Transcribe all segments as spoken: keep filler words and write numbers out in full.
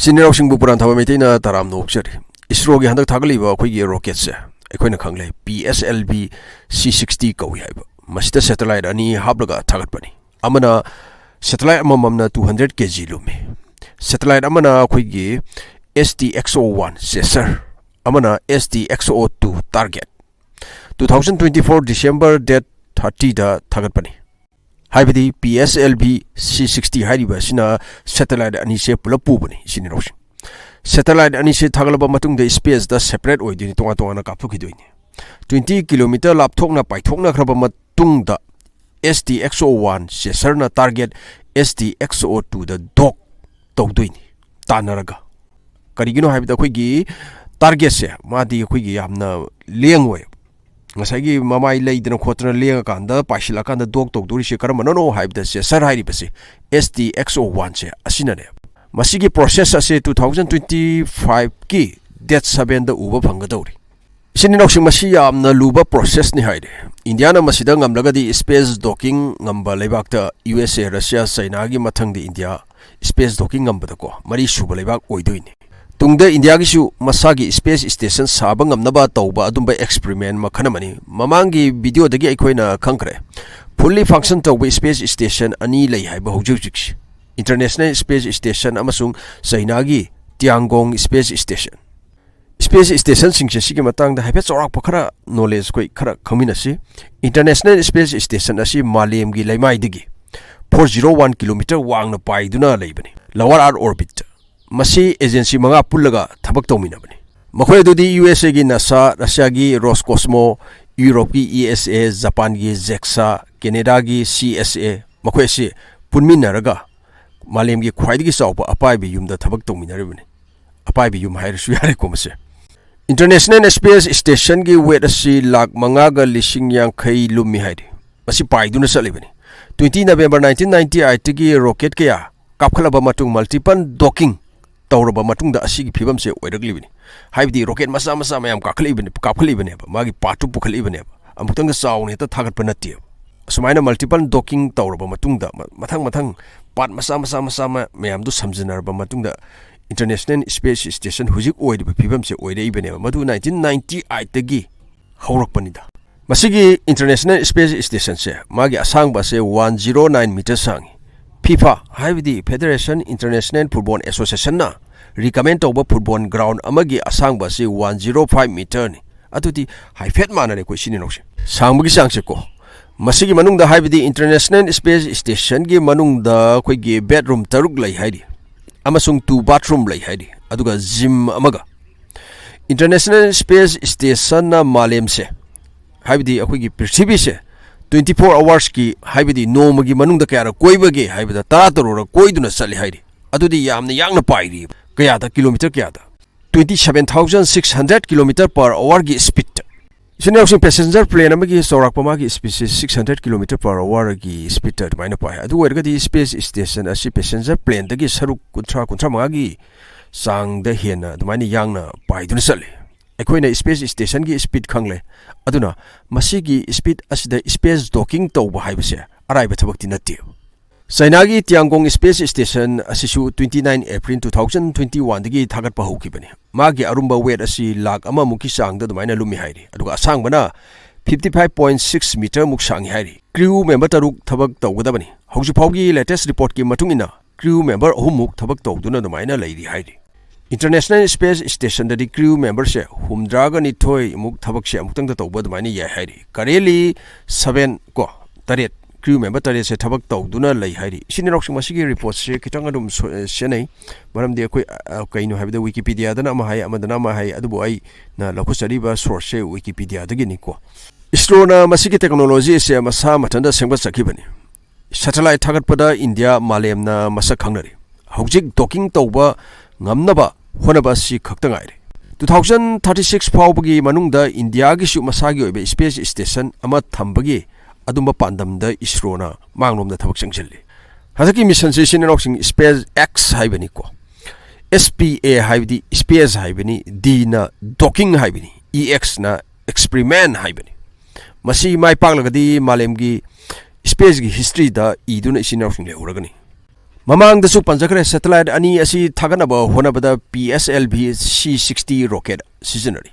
ꯏꯆꯤꯟ ꯏꯅꯥꯎꯁꯤꯡꯕꯨ ꯄꯨꯔꯥꯟꯊꯕ ꯃꯩꯇꯩꯅ ꯇꯔꯥꯝꯅ ꯑꯣꯛꯆꯔꯤ꯫ ꯏꯁꯔꯣꯒꯤ ꯍꯟꯗꯛ ꯊꯥꯒꯠꯂꯤꯕ ꯑꯩꯈꯣꯏꯒꯤ ꯔꯣꯀꯦꯠꯁꯦ ꯑꯩꯈꯣꯏꯅ ꯈꯪꯂꯦ, P S L V C sixty ꯀꯧꯏ ꯍꯥꯏꯕ꯫ ꯃꯁꯤꯗ ꯁꯦꯇꯦꯂꯥꯏꯠ ꯑꯅꯤ ꯍꯥꯞꯂꯒ ꯊꯥꯒꯠꯄꯅꯤ꯫ ꯑꯃꯅ, ꯁꯦꯇꯦꯂꯥꯏꯠ ꯑꯃꯃꯝꯅ ꯇꯨ ꯍꯟꯗ꯭ꯔꯦꯠ ꯀꯦ ꯖꯤ ꯂꯨꯝꯃꯤ꯫ ꯁꯦꯇꯦꯂꯥꯏꯠ ꯑꯃꯅ ꯑꯩꯈꯣꯏꯒꯤ ꯑꯦꯁ ꯇꯤ ꯑꯦꯛꯁ ꯑꯣ ꯋꯥꯟ ꯆꯦꯁꯔ, ꯑꯃꯅ ꯑꯦꯁ ꯇꯤ ꯑꯦꯛꯁ ꯑꯣ two target. Two thousand twenty four December date thirtyꯗ ꯊꯥꯒꯠꯄꯅꯤ꯫ ꯍꯥꯏꯕꯗꯤ P S L V C sixty ꯍꯥꯏꯔꯤꯕ ꯑꯁꯤꯅ ꯁꯦꯇꯦꯂꯥꯏꯠ ꯑꯅꯤꯁꯦ ꯄꯨꯂꯞ ꯄꯨꯕꯅꯤ, ꯏꯆꯤꯟ ꯏꯅꯥꯎꯁꯤꯡ꯫ ꯁꯦꯇꯦꯂꯥꯏꯠ ꯑꯅꯤꯁꯦ ꯊꯥꯒꯠꯂꯕ ꯃꯇꯨꯡꯗ ꯁ꯭ꯄꯦꯁꯇ ꯁꯦꯄꯔꯦꯠ ꯑꯣꯏꯗꯣꯏꯅꯤ, ꯇꯣꯉꯥꯟ ꯇꯣꯉꯥꯟꯅ ꯀꯥꯞꯊꯣꯛꯈꯤꯗꯣꯏꯅꯤ꯫ ꯇ꯭ꯋꯦꯟꯇꯤ ꯀꯤꯂꯣꯃꯤꯇꯔ ꯂꯥꯞꯊꯣꯛꯅ ꯄꯥꯏꯊꯣꯛꯅꯈ꯭ꯔꯕ ꯃꯇꯨꯡꯗ, ꯑꯦꯁ ꯇꯤ ꯑꯦꯛꯁ ꯑꯣ ꯋꯥꯟ ꯆꯦꯁꯔꯅ ꯇꯥꯔꯒꯦꯠ ꯑꯦꯁ ꯇꯤ ꯑꯦꯛꯁ ꯑꯣ ꯇꯨꯗ ꯗꯣꯛ ꯇꯧꯗꯣꯏꯅꯤ, ꯇꯥꯟꯅꯔꯒ꯫ ꯀꯔꯤꯒꯤꯅꯣ ꯍꯥꯏꯕꯗ ꯑꯩꯈꯣꯏꯒꯤ ꯇꯥꯔꯒꯦꯠꯁꯦ, ꯃꯥꯗꯤ ꯑꯩꯈꯣꯏꯒꯤ ꯌꯥꯝꯅ ꯂꯦꯡꯉꯣꯏ꯫ ꯉꯁꯥꯏꯒꯤ ꯃꯃꯥꯏ ꯂꯩꯗꯅ ꯈꯣꯠꯇꯅ ꯂꯦꯡꯉꯀꯥꯟꯗ ꯄꯥꯏꯁꯤꯜꯂꯀꯥꯟꯗ ꯗꯣꯛ ꯇꯧꯗꯣꯔꯤꯁꯦ ꯀꯔꯝꯕꯅꯅꯣ ꯍꯥꯏꯕꯗ, ꯆꯦꯁꯔ ꯍꯥꯏꯔꯤꯕꯁꯦ, ꯑꯦꯁ ꯇꯤ ꯑꯦꯛꯁ ꯑꯣ ꯋꯥꯟꯁꯦ ꯑꯁꯤꯅꯅꯦ꯫ ꯃꯁꯤꯒꯤ ꯄ꯭ꯔꯣꯁꯦꯁ ꯑꯁꯦ ꯇꯨ ꯊꯥꯎꯖꯟ ꯇ꯭ꯋꯦꯟꯇꯤ ꯐꯥꯏꯚꯀꯤ ꯗꯦꯠ ꯁꯕꯦꯟꯗ ꯎꯕ ꯐꯪꯒꯗꯧꯔꯤ꯫ ꯏꯆꯤꯟ ꯏꯅꯥꯎꯁꯤꯡ, ꯃꯁꯤ ꯌꯥꯝꯅ ꯂꯨꯕ ꯄ꯭ꯔꯣꯁꯦꯁꯅꯤ ꯍꯥꯏꯔꯤ꯫ ꯏꯟꯗꯤꯌꯥꯅ ꯃꯁꯤꯗ ꯉꯝꯂꯒꯗꯤ ꯁ꯭ꯄꯦꯁ ꯗꯣꯀꯤꯡ ꯉꯝꯕ ꯂꯩꯕꯥꯛꯇ ꯌꯨ ꯑꯦꯁ ꯑꯦ, ꯔꯁꯤꯌꯥ, ꯆꯩꯅꯥꯒꯤ ꯃꯊꯪꯗ ꯏꯟꯗꯤꯌꯥ ꯁ꯭ꯄꯦꯁ ꯗꯣꯀꯤꯡ ꯉꯝꯕꯗꯀꯣ ꯃꯔꯤ ꯁꯨꯕ ꯂꯩꯕꯥꯛ ꯑꯣꯏꯗꯣꯏꯅꯤ꯫ ꯇꯨꯡꯗ ꯏꯟꯗꯤꯌꯥꯒꯤꯁꯨ ꯃꯁꯥꯒꯤ ꯁ꯭ꯄꯦꯁ ꯁ꯭ꯇꯦꯁꯟ ꯁꯥꯕ ꯉꯝꯅꯕ ꯇꯧꯕ ꯑꯗꯨꯝꯕ ꯑꯦꯛꯁꯄꯔꯤꯃꯦꯟ ꯃꯈꯜ ꯑꯃꯅꯤ꯫ ꯃꯃꯥꯡꯒꯤ ꯚꯤꯗꯤꯑꯣꯗꯒꯤ ꯑꯩꯈꯣꯏꯅ ꯈꯪꯈ꯭ꯔꯦ, ꯐꯨꯜꯂꯤ ꯐꯪꯁꯟ ꯇꯧꯕ ꯁ꯭ꯄꯦꯁ ꯁ꯭ꯇꯦꯁꯟ ꯑꯅꯤ ꯂꯩ ꯍꯥꯏꯕ ꯍꯧꯖꯤꯛ ꯍꯧꯖꯤꯛꯁꯤ, ꯏꯟꯇꯔꯅꯦꯁꯅꯦꯜ ꯁ꯭ꯄꯦꯁ ꯁ꯭ꯇꯦꯁꯟ ꯑꯃꯁꯨꯡ ꯆꯩꯅꯥꯒꯤ ꯇꯤꯌꯥꯡꯒꯣꯡ ꯁ꯭ꯄꯦꯁ ꯁ꯭ꯇꯦꯁꯟ꯫ ꯁ꯭ꯄꯦꯁ ꯁ꯭ꯇꯦꯁꯟꯁꯤꯡꯁꯦ ꯁꯤꯒꯤ ꯃꯇꯥꯡꯗ ꯍꯥꯏꯐꯦꯠ ꯆꯥꯎꯔꯥꯛꯄ ꯈꯔ ꯅꯣꯂꯦꯖ ꯑꯩꯈꯣꯏ ꯈꯔ ꯈꯪꯃꯤꯟꯅꯁꯤ꯫ ꯏꯟꯇꯔꯅꯦꯁꯅꯦꯜ ꯁ꯭ꯄꯦꯁ ꯁ꯭ꯇꯦꯁꯟ ꯑꯁꯤ ꯃꯥꯂꯦꯝꯒꯤ ꯂꯩꯃꯥꯏꯗꯒꯤ ꯐꯣꯔ ꯖꯤꯔꯣ ꯋꯥꯟ ꯀꯤꯂꯣꯃꯤꯇꯔ ꯋꯥꯡꯅ ꯄꯥꯏꯗꯨꯅ ꯂꯩꯕꯅꯤ, ꯂꯣꯋꯔ ꯑꯥꯔꯊ ꯑꯣꯔꯕꯤꯠꯇ꯫ ꯃꯁꯤ ꯑꯦꯖꯦꯟꯁꯤ ꯃꯉꯥ ꯄꯨꯜꯂꯒ ꯊꯕꯛ ꯇꯧꯃꯤꯟꯅꯕꯅꯤ꯫ ꯃꯈꯣꯏ ꯑꯗꯨꯗꯤ ꯌꯨ ꯑꯦꯁ ꯑꯦꯒꯤ ꯅꯥꯁꯥ, ꯔꯁꯤꯌꯥꯒꯤ ꯔꯣꯁꯀꯣꯁꯃꯣ, ꯌꯨꯔꯣꯞꯀꯤ ꯏ ꯑꯦꯁ ꯑꯦ, ꯖꯄꯥꯟꯒꯤ ꯖꯦꯛꯁꯥ, ꯀꯦꯅꯦꯗꯥꯒꯤ ꯁꯤ ꯑꯦꯁ ꯑꯦ, ꯃꯈꯣꯏ ꯑꯁꯤ ꯄꯨꯟꯃꯤꯟꯅꯔꯒ ꯃꯥꯂꯦꯝꯒꯤ ꯈ꯭ꯋꯥꯏꯗꯒꯤ ꯆꯥꯎꯕ ꯑꯄꯥꯏꯕ ꯌꯨꯝꯗ ꯊꯕꯛ ꯇꯧꯃꯤꯟꯅꯔꯤꯕꯅꯤ꯫ ꯑꯄꯥꯏꯕ ꯌꯨꯝ ꯍꯥꯏꯔꯁꯨ ꯌꯥꯔꯦꯀꯣ ꯃꯁꯦ꯫ ꯏꯟꯇꯔꯅꯦꯁꯅꯦꯜ ꯁ꯭ꯄꯦꯁ ꯁ꯭ꯇꯦꯁꯟꯒꯤ ꯋꯦꯠ ꯑꯁꯤ ꯂꯥꯈ ꯃꯉꯥꯒ ꯂꯤꯁꯤꯡ ꯌꯥꯡꯈꯩ ꯂꯨꯝꯃꯤ ꯍꯥꯏꯔꯤ꯫ ꯃꯁꯤ ꯄꯥꯏꯗꯨꯅ ꯆꯠꯂꯤꯕꯅꯤ꯫ Twenty November nineteen ninety eightꯇꯒꯤ ꯔꯣꯀꯦꯠ ꯀꯌꯥ ꯀꯥꯞꯈꯠꯂꯕ ꯃꯇꯨꯡ, ꯃꯜꯇꯤꯄꯜ ꯗꯣꯀꯤꯡ ꯇꯧꯔꯕ ꯃꯇꯨꯡꯗ ꯑꯁꯤꯒꯤ ꯐꯤꯕꯝꯁꯦ ꯑꯣꯏꯔꯛꯂꯤꯕꯅꯤ꯫ ꯍꯥꯏꯕꯗꯤ ꯔꯣꯀꯦꯠ ꯃꯆꯥ ꯃꯆꯥ ꯃꯌꯥꯝ ꯀꯥꯈꯠꯂꯛꯏꯕꯅꯤ, ꯀꯥꯞꯈꯠꯂꯛꯏꯕꯅꯦꯕ, ꯃꯥꯒꯤ ꯄꯥꯔꯠꯇꯨ ꯄꯨꯈꯠꯂꯛꯏꯕꯅꯦꯕ꯫ ꯑꯃꯨꯛꯇꯪꯗ ꯆꯥꯎꯅ ꯍꯦꯛꯇ ꯊꯥꯒꯠꯄ ꯅꯠꯇꯦꯕ꯫ ꯑꯁꯨꯃꯥꯏꯅ ꯃꯜꯇꯤꯄꯜ ꯗꯣꯀꯤꯡ ꯇꯧꯔꯕ ꯃꯇꯨꯡꯗ, ꯃ-, ꯃꯊꯪ ꯃꯊꯪ ꯄꯥꯔꯠ ꯃꯆꯥ ꯃꯆꯥ ꯃꯆꯥ ꯃ-, ꯃꯌꯥꯝꯗꯨ ꯁꯝꯖꯤꯟꯅꯔꯕ ꯃꯇꯨꯡꯗ, International Space Station ꯍꯧꯖꯤꯛ ꯑꯣꯏꯔꯤꯕ ꯐꯤꯕꯝꯁꯦ ꯑꯣꯏꯔꯛꯏꯕꯅꯦꯕ꯫ ꯃꯗꯨ nineteen ninety eight ꯇꯒꯤ ꯍꯧꯔꯛꯄꯅꯤꯗ꯫ ꯃꯁꯤꯒꯤ International Space Station ꯁꯦ ꯃꯥꯒꯤ ꯑꯁꯥꯡꯕ ꯑꯁꯦ one zero nine meter ꯁꯥꯡꯉꯤ꯫ FIFA, ꯍꯥꯏꯕꯗꯤ Federation International Football Association ꯅ recommend ꯇꯧꯕ football ground ꯑꯃꯒꯤ ꯑꯁꯥꯡꯕ ꯑꯁꯤ one zero five meter ꯅꯤ꯫ ꯑꯗꯨꯗꯤ ꯍꯥꯏꯐꯦꯠ ꯃꯥꯟꯅꯔꯦꯀꯣ, ꯏꯆꯤꯟ ꯏꯅꯥꯎꯁꯦ꯫ ꯁꯥꯡꯕꯒꯤ ꯆꯥꯡꯁꯦꯀꯣ, ꯃꯁꯤꯒꯤ ꯃꯅꯨꯡꯗ, ꯍꯥꯏꯕꯗꯤ International Space Station ꯒꯤ ꯃꯅꯨꯡꯗ ꯑꯩꯈꯣꯏꯒꯤ bedroom ꯇꯔꯨꯛ ꯂꯩ ꯍꯥꯏꯔꯤ, ꯑꯃꯁꯨꯡ two bathroom ꯂꯩ ꯍꯥꯏꯔꯤ, ꯑꯗꯨꯒ gym ꯑꯃꯒ꯫ International Space Station ꯅ ꯃꯥꯂꯦꯝꯁꯦ, ꯍꯥꯏꯕꯗꯤ ꯑꯩꯈꯣꯏꯒꯤ ꯄ꯭ꯔꯤꯊꯤꯕꯤꯁꯦ, twenty four hours ꯀꯤ, ꯍꯥꯏꯕꯗꯤ ꯅꯣꯡꯃꯒꯤ ꯃꯅꯨꯡꯗ ꯀꯌꯥꯔꯛ ꯀꯣꯏꯕꯒꯦ ꯍꯥꯏꯕꯗ, ꯇꯔꯥ ꯇꯔꯨꯛꯔꯛ ꯀꯣꯏꯗꯨꯅ ꯆꯠꯂꯤ ꯍꯥꯏꯔꯤ꯫ ꯑꯗꯨꯗꯤ ꯌꯥꯝꯅ ꯌꯥꯡꯅ ꯄꯥꯏꯔꯤ꯫ ꯀꯌꯥꯗ? Kilometer ꯀꯌꯥꯗ? Twenty seven thousand six hundred kilometer per hour ꯒꯤ speed ꯇ꯫ ꯏꯆꯤꯟ ꯏꯅꯥꯎꯁꯤꯡ, passenger plane ꯑꯃꯒꯤ ꯆꯥꯎꯔꯥꯛꯄ ꯃꯥꯒꯤ speed ꯁꯤ six hundred kilometer per hour ꯒꯤ speed ꯇ ꯑꯗꯨꯃꯥꯏꯅ ꯄꯥꯏ꯫ ꯑꯗꯨ ꯑꯣꯏꯔꯒꯗꯤ space station ꯑꯁꯤ passenger plane ꯗꯒꯤ ꯁꯔꯨꯛ ꯀꯨꯟꯊ꯭ꯔꯥ, ꯀꯨꯟꯊ꯭ꯔꯥ ꯃꯉꯥꯒꯤ ꯆꯥꯡꯗ ꯍꯦꯟꯅ ꯑꯗꯨꯃꯥꯏꯅ ꯌꯥꯡꯅ ꯄꯥꯏꯗꯨꯅ ꯆꯠꯂꯤ꯫ ꯑꯩꯈꯣꯏꯅ space station ꯒꯤ speed ꯈꯪꯂꯦ, ꯑꯗꯨꯅ ꯃꯁꯤꯒꯤ speed ꯑꯁꯤꯗ space docking ꯇꯧꯕ ꯍꯥꯏꯕꯁꯦ ꯑꯔꯥꯏꯕ ꯊꯕꯛꯇꯤ ꯅꯠꯇꯦ꯫ ꯆꯥꯏꯅꯥꯒꯤ ꯇꯤꯌꯥꯡꯒꯣꯡ Space Station ꯑꯁꯤꯁꯨ twenty nine April two thousand twenty one ꯗꯒꯤ ꯊꯥꯒꯠꯄ ꯍꯧꯈꯤꯕꯅꯤ꯫ ꯃꯥꯒꯤ ꯑꯔꯨꯝꯕ weight ꯑꯁꯤ ꯂꯥꯈ ꯑꯃꯃꯨꯛꯀꯤ ꯆꯥꯡꯗ ꯑꯗꯨꯃꯥꯏꯅ ꯂꯨꯝꯃꯤ ꯍꯥꯏꯔꯤ, ꯑꯗꯨꯒ ꯑꯁꯥꯡꯕꯅ fifty five point six meter ꯃꯨꯛ ꯁꯥꯡꯉꯤ ꯍꯥꯏꯔꯤ꯫ Crew member ꯇꯔꯨꯛ ꯊꯕꯛ ꯇꯧꯒꯗꯕꯅꯤ꯫ ꯍꯧꯖꯤꯛ ꯐꯥꯎꯒꯤ latest report ꯀꯤ ꯃꯇꯨꯡ ꯏꯟꯅ, crew member ꯑꯍꯨꯝꯃꯨꯛ ꯊꯕꯛ ꯇꯧꯗꯨꯅ ꯑꯗꯨꯃꯥꯏꯅ ꯂꯩꯔꯤ ꯍꯥꯏꯔꯤ꯫ International Space Station ꯗꯗꯤ crew member ꯁꯦ ꯍꯨꯝꯗ꯭ꯔꯥꯒ ꯅꯤꯊꯣꯏ ꯃꯨꯛ ꯊꯕꯛꯁꯦ ꯑꯃꯨꯛꯇꯪꯗ ꯇꯧꯕ ꯑꯗꯨꯃꯥꯏꯅ ꯌꯥꯏ ꯍꯥꯏꯔꯤ꯫ Currently seven ꯀꯣ, ꯇꯔꯦꯠ, crew member ꯇꯔꯦꯠꯁꯦ ꯊꯕꯛ ꯇꯧꯗꯨꯅ ꯂꯩ ꯍꯥꯏꯔꯤ꯫ ꯏꯆꯤꯟ ꯏꯅꯥꯎꯁꯤꯡ, ꯃꯁꯤꯒꯤ report ꯁꯦ ꯈꯤꯇꯪ ꯑꯗꯨꯝ ꯁꯣ-, ꯁꯦꯟꯅꯩ꯫ ꯃꯔꯝꯗꯤ ꯑꯩꯈꯣꯏ, ꯑ, ꯀꯩꯅꯣ ꯍꯥꯏꯕꯗ, Wikipedia ꯗꯅ ꯑꯃ ꯍꯥꯏ, ꯑꯃꯗꯅ ꯑꯃ ꯍꯥꯏ, ꯑꯗꯨꯕꯨ ꯑꯩꯅ ꯂꯧꯈꯠꯆꯔꯤꯕ source ꯁꯦ Wikipedia ꯗꯒꯤꯅꯤꯀꯣ꯫ ꯏꯁꯔꯣꯅ ꯃꯁꯤꯒꯤ technology ꯑꯁꯦ ꯃꯁꯥ ꯃꯊꯟꯇ ꯁꯦꯝꯒꯠꯆꯈꯤꯕꯅꯤ꯫ Satellite ꯊꯥꯒꯠꯄꯗ ꯏꯟꯗꯤꯌꯥ ꯃꯥꯂꯦꯝꯅ ꯃꯁꯛ ꯈꯪꯅꯔꯤ꯫ ꯍꯧꯖꯤꯛ docking ꯇꯧꯕ ꯉꯝꯅꯕ ꯍꯣꯠꯅꯕ ꯑꯁꯤ ꯈꯛꯇ ꯉꯥꯏꯔꯦ꯫ Two thousand thirty six ꯐꯥꯎꯕꯒꯤ ꯃꯅꯨꯡꯗ ꯏꯟꯗꯤꯌꯥꯒꯤꯁꯨ ꯃꯁꯥꯒꯤ ꯑꯣꯏꯕ space station ꯑꯃ ꯊꯝꯕꯒꯤ ꯑꯗꯨꯝꯕ ꯄꯥꯟꯗꯝꯗ ꯏꯁꯔꯣꯅ ꯃꯥꯡꯂꯣꯝꯗ ꯊꯕꯛ ꯆꯪꯁꯤꯜꯂꯤ꯫ ꯍꯟꯗꯛꯀꯤ mission ꯁꯤ, ꯏꯆꯤꯟ ꯏꯅꯥꯎꯁꯤꯡ, SpaceX ꯍꯥꯏꯕꯅꯤꯀꯣ꯫ S P A ꯍꯥꯏꯕꯗꯤ space ꯍꯥꯏꯕꯅꯤ, D ꯅ docking ꯍꯥꯏꯕꯅꯤ, E X ꯅ experiment ꯍꯥꯏꯕꯅꯤ꯫ ꯃꯁꯤ ꯃꯥꯏ ꯄꯥꯛꯂꯒꯗꯤ ꯃꯥꯂꯦꯝꯒꯤ space ꯀꯤ history ꯗ ꯏꯗꯨꯅ ꯏꯆꯤꯟ ꯏꯅꯥꯎꯁꯤꯡ ꯂꯩꯍꯧꯔꯒꯅꯤ꯫ ꯃꯃꯥꯡꯗꯁꯨ ꯄꯟꯖꯈ꯭ꯔꯦ, ꯁꯦꯇꯦꯂꯥꯏꯠ ꯑꯅꯤ ꯑꯁꯤ ꯊꯥꯒꯠꯅꯕ ꯍꯣꯠꯅꯕꯗ P S L V C sixty rocket ꯁꯤꯖꯤꯟꯅꯔꯤ꯫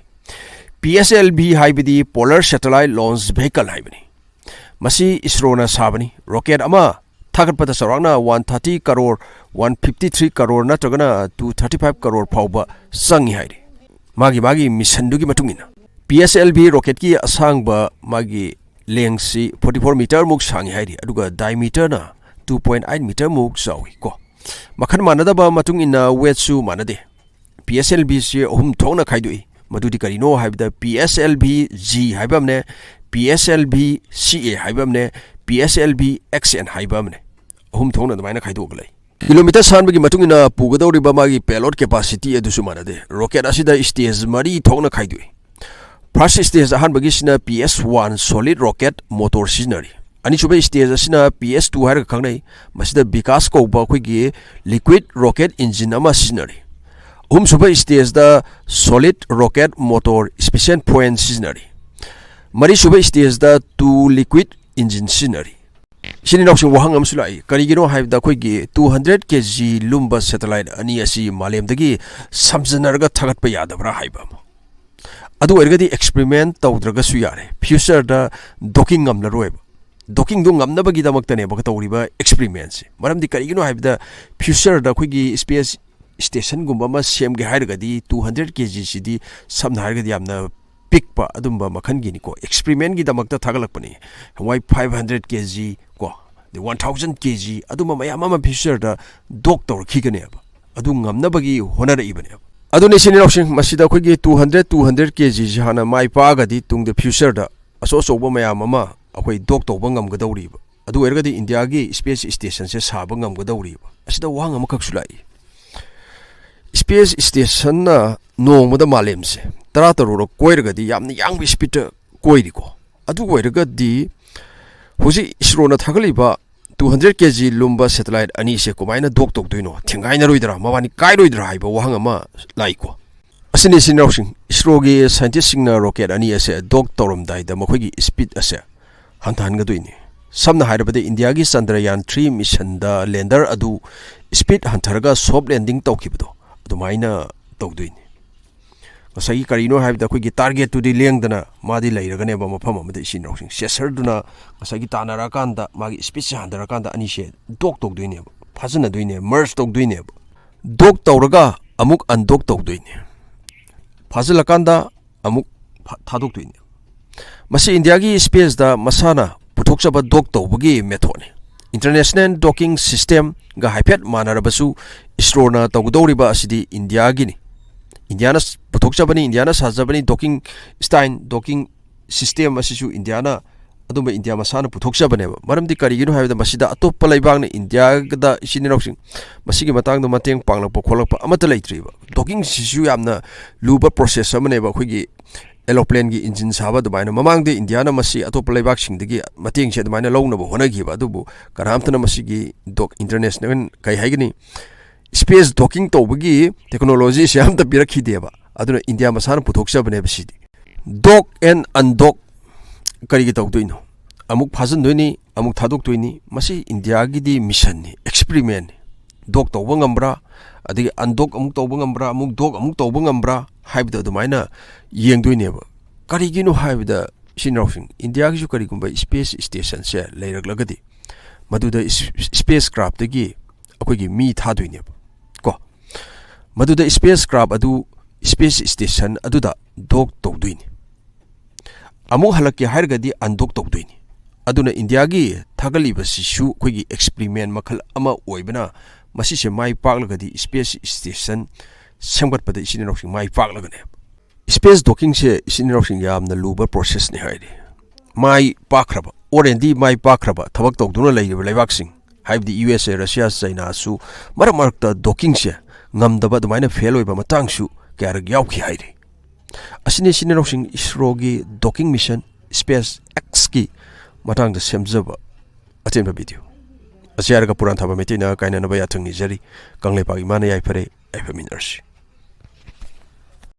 P S L V ꯍꯥꯏꯕꯗꯤ Polar Satellite Launch Vehicle ꯍꯥꯏꯕꯅꯤ꯫ ꯃꯁꯤ ꯏꯁꯔꯣꯅ ꯁꯥꯕꯅꯤ꯫ ꯔꯣꯀꯦꯠ ꯑꯃ ꯊꯥꯒꯠꯄꯗ ꯆꯥꯎꯔꯥꯛꯅ one thirty crore, one fifty three crore ꯅꯠꯇ꯭ꯔꯒꯅ two thirty five crore ꯐꯥꯎꯕ ꯆꯪꯏ ꯍꯥꯏꯔꯤ꯫ ꯃꯥꯒꯤ ꯃꯥꯒꯤ ꯃꯤꯁꯟꯗꯨꯒꯤ ꯃꯇꯨꯡ ꯏꯟꯅ꯫ P S L V ꯔꯣꯀꯦꯠꯀꯤ ꯑꯁꯥꯡꯕ ꯃꯥꯒꯤ ꯂꯦꯡꯁꯤ forty four meter ꯃꯨꯛ ꯁꯥꯡꯏ ꯍꯥꯏꯔꯤ, ꯑꯗꯨꯒ diameterꯅ two point eight meter ꯃꯨꯛ ꯆꯥꯎꯏ ꯀꯣ꯫ ꯃꯈꯜ ꯃꯥꯟꯅꯗꯕ ꯃꯇꯨꯡ ꯏꯟꯅ weightꯁꯨ ꯃꯥꯟꯅꯗꯦ꯫ P S L Vꯁꯤ ꯑꯍꯨꯝ ꯊꯣꯛꯅ ꯈꯥꯏꯗꯣꯛꯏ꯫ ꯃꯗꯨꯗꯤ ꯀꯔꯤꯅꯣ ꯍꯥꯏꯕꯗ P S L V G ꯍꯥꯏꯕ ꯑꯃꯅꯦ, P S L V C A ꯍꯥꯏꯕ ꯑꯃꯅꯦ, P S L V X N ꯍꯥꯏꯕ ꯑꯃꯅꯦ꯫ ꯑꯍꯨꯝ ꯊꯣꯛꯅ ꯑꯗꯨꯃꯥꯏꯅ ꯈꯥꯏꯗꯣꯛꯑꯒ ꯂꯩ꯫ ꯀꯤꯂꯣꯃꯤꯇꯔ ꯁꯥꯟꯕꯒꯤ ꯃꯇꯨꯡ ꯏꯟꯅ ꯄꯨꯒꯗꯧꯔꯤꯕ ꯃꯥꯒꯤ payload capacity ꯑꯗꯨꯁꯨ ꯃꯥꯟꯅꯗꯦ꯫ ꯔꯣꯀꯦꯠ ꯑꯁꯤꯗ stage ꯃꯔꯤ ꯊꯣꯛꯅ ꯈꯥꯏꯗꯣꯛꯏ꯫ First stage ꯑꯍꯥꯟꯕꯒꯤꯁꯤꯅ P S one solid rocket motor ꯁꯤꯖꯤꯟꯅꯔꯤ꯫ ꯑꯅꯤꯁꯨꯕ stage ꯑꯁꯤꯅ P S two ꯍꯥꯏꯔꯒ ꯈꯪꯅꯩ꯫ ꯃꯁꯤꯗ ꯕꯤꯀꯥꯁ ꯀꯧꯕ ꯑꯩꯈꯣꯏꯒꯤ liquid rocket engine ꯑꯃ ꯁꯤꯖꯤꯟꯅꯔꯤ꯫ ꯑꯍꯨꯝꯁꯨꯕ stageꯗ solid rocket motor special point ꯁꯤꯖꯤꯟꯅꯔꯤ꯫ ꯃꯔꯤꯁꯨꯕ stageꯗ two liquid engine ꯁꯤꯖꯤꯟꯅꯔꯤ꯫ ꯏꯆꯤꯟ ꯏꯅꯥꯎꯁꯤꯡ, ꯋꯥꯍꯪ ꯑꯃꯁꯨ ꯂꯥꯛꯏ, ꯀꯔꯤꯒꯤꯅꯣ ꯍꯥꯏꯕꯗ ꯑꯩꯈꯣꯏꯒꯤ two hundred K G ꯂꯨꯝꯕ satellite ꯑꯅꯤ ꯑꯁꯤ ꯃꯥꯂꯦꯝꯗꯒꯤ ꯁꯝꯖꯤꯟꯅꯔꯒ ꯊꯥꯒꯠꯄ ꯌꯥꯗꯕ꯭ꯔꯥ ꯍꯥꯏꯕ ꯑꯃ꯫ ꯑꯗꯨ ꯑꯣꯏꯔꯒꯗꯤ experiment ꯇꯧꯗ꯭ꯔꯒꯁꯨ ꯌꯥꯔꯦ, futureꯗ docking ꯉꯝꯂꯔꯣꯏꯕ꯫ Dockingꯗꯨ ꯉꯝꯅꯕꯒꯤꯗꯃꯛꯇꯅꯦꯕ ꯇꯧꯔꯤꯕ experimentꯁꯦ꯫ ꯃꯔꯝꯗꯤ ꯀꯔꯤꯒꯤꯅꯣ ꯍꯥꯏꯕꯗ futureꯗ ꯑꯩꯈꯣꯏꯒꯤ space stationꯒꯨꯝꯕ ꯑꯃ ꯁꯦꯝꯒꯦ ꯍꯥꯏꯔꯒꯗꯤ two hundred K Gꯁꯤꯗꯤ ꯁꯝꯅ ꯍꯥꯏꯔꯒꯗꯤ ꯌꯥꯝꯅ ꯄꯤꯛꯄ ꯑꯗꯨꯝꯕ ꯃꯈꯜꯒꯤꯅꯤꯀꯣ, experimentꯒꯤꯗꯃꯛꯇ ꯊꯥꯒꯠꯂꯛꯄꯅꯤ꯫ ꯍꯋꯥꯏ five hundred K G ꯀꯣ, ꯑꯗꯩ one thousand K G, ꯑꯗꯨꯝꯕ ꯃꯌꯥꯝ ꯑꯃ futureꯗ dock ꯇꯧꯔꯛꯈꯤꯒꯅꯦꯕ꯫ ꯑꯗꯨ ꯉꯝꯅꯕꯒꯤ ꯍꯣꯠꯅꯔꯛꯏꯕꯅꯦꯕ꯫ ꯑꯗꯨꯅ ꯏꯆꯤꯟ ꯏꯅꯥꯎꯁꯤꯡ, ꯃꯁꯤꯗ ꯑꯩꯈꯣꯏꯒꯤ two hundred, two hundred K Gꯁꯤ ꯍꯥꯟꯅ ꯃꯥꯏ ꯄꯥꯛꯑꯒꯗꯤ ꯇꯨꯡꯗ futureꯗ ꯑꯆꯧ ꯑꯆꯧꯕ ꯃꯌꯥꯝ ꯑꯃ ꯑꯩꯈꯣꯏ dock ꯇꯧꯕ ꯉꯝꯒꯗꯧꯔꯤꯕ꯫ ꯑꯗꯨ ꯑꯣꯏꯔꯒꯗꯤ ꯏꯟꯗꯤꯌꯥꯒꯤ space stationꯁꯦ ꯁꯥꯕ ꯉꯝꯒꯗꯧꯔꯤꯕ꯫ ꯑꯁꯤꯗ ꯋꯥꯍꯪ ꯑꯃꯈꯛꯁꯨ ꯂꯥꯛꯏ, space stationꯅ ꯅꯣꯡꯃꯗ ꯃꯥꯂꯦꯝꯁꯦ ꯇꯔꯥ ꯇꯔꯨꯛꯔꯛ ꯀꯣꯏꯔꯒꯗꯤ ꯌꯥꯝꯅ ꯌꯥꯡꯕ speedꯇ ꯀꯣꯏꯔꯤꯀꯣ꯫ ꯑꯗꯨ ꯑꯣꯏꯔꯒꯗꯤ ꯍꯧꯖꯤꯛ ꯏꯁꯔꯣꯅ ꯊꯥꯒꯠꯂꯤꯕ two hundred K G ꯂꯨꯝꯕ satellite ꯑꯅꯤꯁꯦ ꯀꯃꯥꯏꯅ dock ꯇꯧꯗꯣꯏꯅꯣ? ꯊꯦꯡꯒꯥꯏꯅꯔꯣꯏꯗ꯭ꯔꯥ? ꯃꯕꯥꯅꯤ ꯀꯥꯏꯔꯣꯏꯗ꯭ꯔꯥ ꯍꯥꯏꯕ ꯋꯥꯍꯪ ꯑꯃ ꯂꯥꯛꯏꯀꯣ꯫ ꯑꯁꯤꯅꯤ, ꯏꯆꯤꯟ ꯏꯅꯥꯎꯁꯤꯡ, ꯏꯁꯔꯣꯒꯤ scientistꯁꯤꯡꯅ rocket ꯑꯅꯤ ꯑꯁꯦ dock ꯇꯧꯔꯝꯗꯥꯏꯗ ꯃꯈꯣꯏꯒꯤ speed ꯑꯁꯦ ꯍꯟꯊꯍꯟꯒꯗꯣꯏꯅꯤ꯫ ꯁꯝꯅ ꯍꯥꯏꯔꯕꯗ ꯏꯟꯗꯤꯌꯥꯒꯤ ꯆꯟꯗ꯭ꯔꯌꯥꯟ ꯊ꯭ꯔꯤ ꯃꯤꯁꯟꯗ ꯂꯦꯟꯗꯔ ꯑꯗꯨ ꯁ꯭ꯄꯤꯠ ꯍꯟꯊꯔꯒ ꯁꯣꯐ ꯂꯦꯟꯗꯤꯡ ꯇꯧꯈꯤꯕꯗꯣ ꯑꯗꯨꯃꯥꯏꯅ ꯇꯧꯗꯣꯏꯅꯤ꯫ ꯉꯁꯥꯏꯒꯤ ꯀꯔꯤꯅꯣ ꯍꯥꯏꯕꯗ ꯑꯩꯈꯣꯏꯒꯤ ꯇꯥꯔꯒꯦꯠꯇꯨꯗꯤ ꯂꯦꯡꯗꯅ ꯃꯥꯗꯤ ꯂꯩꯔꯒꯅꯦꯕ ꯃꯐꯝ ꯑꯃꯗ ꯏꯆꯤꯟ ꯏꯅꯥꯎꯁꯤꯡ꯫ ꯆꯦꯁꯔꯗꯨꯅ ꯉꯁꯥꯏꯒꯤ ꯇꯥꯟꯅꯔꯛꯑꯀꯥꯟꯗ ꯃꯥꯒꯤ ꯁ꯭ꯄꯤꯠꯁꯦ ꯍꯟꯊꯔꯀꯥꯟꯗ ꯑꯅꯤꯁꯦ ꯗꯣꯛ ꯇꯧꯗꯣꯏꯅꯦꯕ, ꯐꯥꯖꯤꯟꯅꯗꯣꯏꯅꯦꯕ, ꯃꯔꯖ ꯇꯧꯗꯣꯏꯅꯦꯕ꯫ ꯗꯣꯛ ꯇꯧꯔꯒ ꯑꯃꯨꯛ ꯑꯟꯗꯣꯛ ꯇꯧꯗꯣꯏꯅꯦ꯫ ꯐꯥꯖꯤꯜꯂꯀꯥꯟꯗ ꯑꯃꯨꯛ ꯐ-, ꯊꯥꯗꯣꯛꯇꯣꯏꯅꯦ꯫ ꯃꯁꯤ ꯏꯟꯗꯤꯌꯥꯒꯤ ꯁ꯭ꯄꯦꯁꯇ ꯃꯁꯥꯅ ꯄꯨꯊꯣꯛꯆꯕ ꯗꯣꯛ ꯇꯧꯕꯒꯤ ꯃꯦꯊꯣꯠꯅꯤ꯫ ꯏꯟꯇꯔꯅꯦꯁꯅꯦꯜ ꯗꯣꯀꯤꯡ ꯁꯤꯁꯇꯦꯝꯒ ꯍꯥꯏꯐꯦꯠ ꯃꯥꯟꯅꯔꯕꯁꯨ ꯏꯁꯔꯣꯅ ꯇꯧꯒꯗꯧꯔꯤꯕ ꯑꯁꯤꯗꯤ ꯏꯟꯗꯤꯌꯥꯒꯤꯅꯤ꯫ ꯏꯟꯗꯤꯌꯥꯅ ꯁ-, ꯄꯨꯊꯣꯛꯆꯕꯅꯤ, ꯏꯟꯗꯤꯌꯥꯅ ꯁꯥꯖꯕꯅꯤ꯫ ꯗꯣꯀꯤꯡ ꯁ꯭ꯇꯥꯏꯜ, ꯗꯣꯀꯤꯡ ꯁꯤꯁꯇꯦꯝ ꯑꯁꯤꯁꯨ ꯏꯟꯗꯤꯌꯥꯅ, ꯑꯗꯨꯝꯕ ꯏꯟꯗꯤꯌꯥ ꯃꯁꯥꯅ ꯄꯨꯊꯣꯛꯆꯕꯅꯦꯕ꯫ ꯃꯔꯝꯗꯤ ꯀꯔꯤꯒꯤꯅꯣ ꯍꯥꯏꯕꯗ ꯃꯁꯤꯗ ꯑꯇꯣꯞꯄ ꯂꯩꯕꯥꯛꯅ ꯏꯟꯗꯤꯌꯥꯗ, ꯏꯆꯤꯟ ꯏꯅꯥꯎꯁꯤꯡ, ꯃꯁꯤꯒꯤ ꯃꯇꯥꯡꯗ ꯃꯇꯦꯡ ꯄꯥꯡꯂꯛꯄ ꯈꯣꯠꯂꯛꯄ ꯑꯃꯠꯇ ꯂꯩꯇ꯭ꯔꯤꯕ꯫ ꯗꯣꯀꯤꯡꯁꯤꯁꯨ ꯌꯥꯝꯅ ꯂꯨꯕ ꯄ꯭ꯔꯣꯁꯦꯁ ꯑꯃꯅꯦꯕ꯫ ꯑꯩꯈꯣꯏꯒꯤ ꯑꯦꯔꯣꯄ꯭ꯂꯦꯟꯒꯤ ꯏꯟꯖꯤꯟ ꯁꯥꯕ ꯑꯗꯨꯃꯥꯏꯅ ꯃꯃꯥꯡꯗ ꯏꯟꯗꯤꯌꯥꯅ ꯃꯁꯤ ꯑꯇꯣꯞꯄ ꯂꯩꯕꯥꯛꯁꯤꯡꯗꯒꯤ ꯃꯇꯦꯡꯁꯦ ꯑꯗꯨꯃꯥꯏꯅ ꯂꯧꯅꯕ ꯍꯣꯠꯅꯈꯤꯕ꯫ ꯑꯗꯨꯕꯨ ꯀꯅꯥꯝꯇꯅ ꯃꯁꯤꯒꯤ ꯗꯣꯛ-, ꯏꯟꯇꯔꯅꯦꯁꯅꯦꯜ, ꯀꯩ ꯍꯥꯏꯒꯅꯤ, ꯁ꯭ꯄꯦꯁ ꯗꯣꯀꯤꯡ ꯇꯧꯕꯒꯤ ꯇꯦꯛꯅꯣꯂꯣꯖꯤꯁꯦ ꯑꯝꯇ ꯄꯤꯔꯛꯈꯤꯗꯦꯕ꯫ ꯑꯗꯨꯅ ꯏꯟꯗꯤꯌꯥ ꯃꯁꯥꯅ ꯄꯨꯊꯣꯛꯆꯕꯅꯦꯕ ꯁꯤꯗꯤ꯫ ꯗꯣꯛ ꯑꯦꯟ ꯑꯟꯗꯣꯛ ꯀꯔꯤꯒꯤ ꯇꯧꯗꯣꯏꯅꯣ? ꯑꯃꯨꯛ ꯐꯥꯖꯤꯟꯗꯣꯏꯅꯤ, ꯑꯃꯨꯛ ꯊꯥꯗꯣꯛꯇꯣꯏꯅꯤ꯫ ꯃꯁꯤ ꯏꯟꯗꯤꯌꯥꯒꯤꯗꯤ ꯃꯤꯁꯟꯅꯤ, ꯑꯦꯛꯁꯄꯤꯔꯤꯃꯦꯟꯅꯤ꯫ ꯗꯣꯛ ꯇꯧꯕ ꯉꯝꯕ꯭ꯔꯥ, ꯑꯗꯒꯤ ꯑꯟꯗꯣꯛ ꯑꯃꯨꯛ ꯇꯧꯕ ꯉꯝꯕ꯭ꯔꯥ, ꯑꯃꯨꯛ ꯗꯣꯛ ꯑꯃꯨꯛ ꯇꯧꯕ ꯉꯝꯕ꯭ꯔꯥ ꯍꯥꯏꯕꯗꯣ ꯑꯗꯨꯃꯥꯏꯅ ꯌꯦꯡꯗꯣꯏꯅꯦꯕ꯫ ꯀꯔꯤꯒꯤꯅꯣ ꯍꯥꯏꯕꯗ, ꯏꯆꯤꯟ ꯏꯅꯥꯎꯁꯤꯡ, ꯏꯟꯗꯤꯌꯥꯒꯤꯁꯨ ꯀꯔꯤꯒꯨꯝꯕ ꯁ꯭ꯄꯦꯁ ꯁ꯭ꯇꯦꯁꯟꯁꯦ ꯂꯩꯔꯛꯂꯒꯗꯤ, ꯃꯗꯨꯗ ꯏꯁ-, ꯁ꯭ꯄꯦꯁ ꯀ꯭ꯔꯥꯐꯇꯒꯤ ꯑꯩꯈꯣꯏꯒꯤ ꯃꯤ ꯊꯥꯗꯣꯏꯅꯦꯕ ꯀꯣ꯫ ꯃꯗꯨꯗ ꯁ꯭ꯄꯦꯁ ꯀ꯭ꯔꯥꯐ ꯑꯗꯨ ꯁ꯭ꯄꯦꯁ ꯁ꯭ꯇꯦꯁꯟ ꯑꯗꯨꯗ ꯗꯣꯛ ꯇꯧꯗꯣꯏꯅꯤ꯫ ꯑꯃꯨꯛ ꯍꯜꯂꯛꯀꯦ ꯍꯥꯏꯔꯒꯗꯤ ꯑꯟꯗꯣꯛ ꯇꯧꯗꯣꯏꯅꯤ꯫ ꯑꯗꯨꯅ ꯏꯟꯗꯤꯌꯥꯒꯤ ꯊꯥꯒꯠꯂꯤꯕꯁꯤꯁꯨ ꯑꯩꯈꯣꯏꯒꯤ ꯑꯦꯛꯁꯄꯤꯔꯤꯃꯦꯟ ꯃꯈꯜ ꯑꯃ ꯑꯣꯏꯕꯅ, ꯃꯁꯤꯁꯦ ꯃꯥꯏ ꯄꯥꯛꯂꯒꯗꯤ ꯁ꯭ꯄꯦꯁ ꯁ꯭ꯇꯦꯁꯟ ꯁꯦꯝꯒꯠꯄꯗ ꯏꯆꯤꯟ ꯏꯅꯥꯎꯁꯤꯡ ꯃꯥꯏ ꯄꯥꯛꯂꯒꯅꯦꯕ꯫ ꯁ꯭ꯄꯦꯁ ꯗꯣꯀꯤꯡꯁꯦ, ꯏꯆꯤꯟ ꯏꯅꯥꯎꯁꯤꯡ, ꯌꯥꯝꯅ ꯂꯨꯕ ꯄ꯭ꯔꯣꯁꯦꯁꯅꯤ ꯍꯥꯏꯔꯤ꯫ ꯃꯥꯏ ꯄꯥꯛꯈ꯭ꯔꯕ, already ꯃꯥꯏ ꯄꯥꯛꯈ꯭ꯔꯕ ꯊꯕꯛ ꯇꯧꯗꯨꯅ ꯂꯩꯔꯤꯕ ꯂꯩꯕꯥꯛꯁꯤꯡ, ꯍꯥꯏꯕꯗꯤ ꯌꯨ ꯑꯦꯁ ꯑꯦ, ꯔꯁꯤꯌꯥ, ꯆꯩꯅꯥꯁꯨ ꯃꯔꯛ ꯃꯔꯛꯇ ꯗꯣꯀꯤꯡꯁꯦ ꯉꯝꯗꯕ, ꯑꯗꯨꯃꯥꯏꯅ ꯐꯦꯜ ꯑꯣꯏꯕ ꯃꯇꯥꯡꯁꯨ ꯀꯌꯥꯔꯛ ꯌꯥꯎꯈꯤ ꯍꯥꯏꯔꯤ꯫ ꯑꯁꯤꯅꯤ ꯏꯆꯤꯟ ꯏꯅꯥꯎꯁꯤꯡ, ꯏꯁꯔꯣꯒꯤ ꯗꯣꯀꯤꯡ ꯃꯤꯁꯟ ꯁ꯭ꯄꯦꯁ ꯑꯦꯛꯁꯀꯤ ꯃꯇꯥꯡꯗ ꯁꯦꯝꯖꯕ ꯑꯇꯦꯟꯕ ꯚꯤꯗꯤꯑꯣ꯫ ꯑꯁꯤ ꯍꯥꯏꯔꯒ ꯄꯨꯔꯥꯟ ꯊꯥꯕ ꯃꯩꯇꯩꯅ ꯀꯥꯏꯅꯅꯕ ꯌꯥꯊꯪ ꯅꯤꯖꯔꯤ꯫ ꯀꯪꯂꯩꯄꯥꯛ ꯏꯃꯥꯅ ꯌꯥꯏꯐꯔꯦ, ꯌꯥꯏꯐꯃꯤꯟꯅꯔꯁꯤ꯫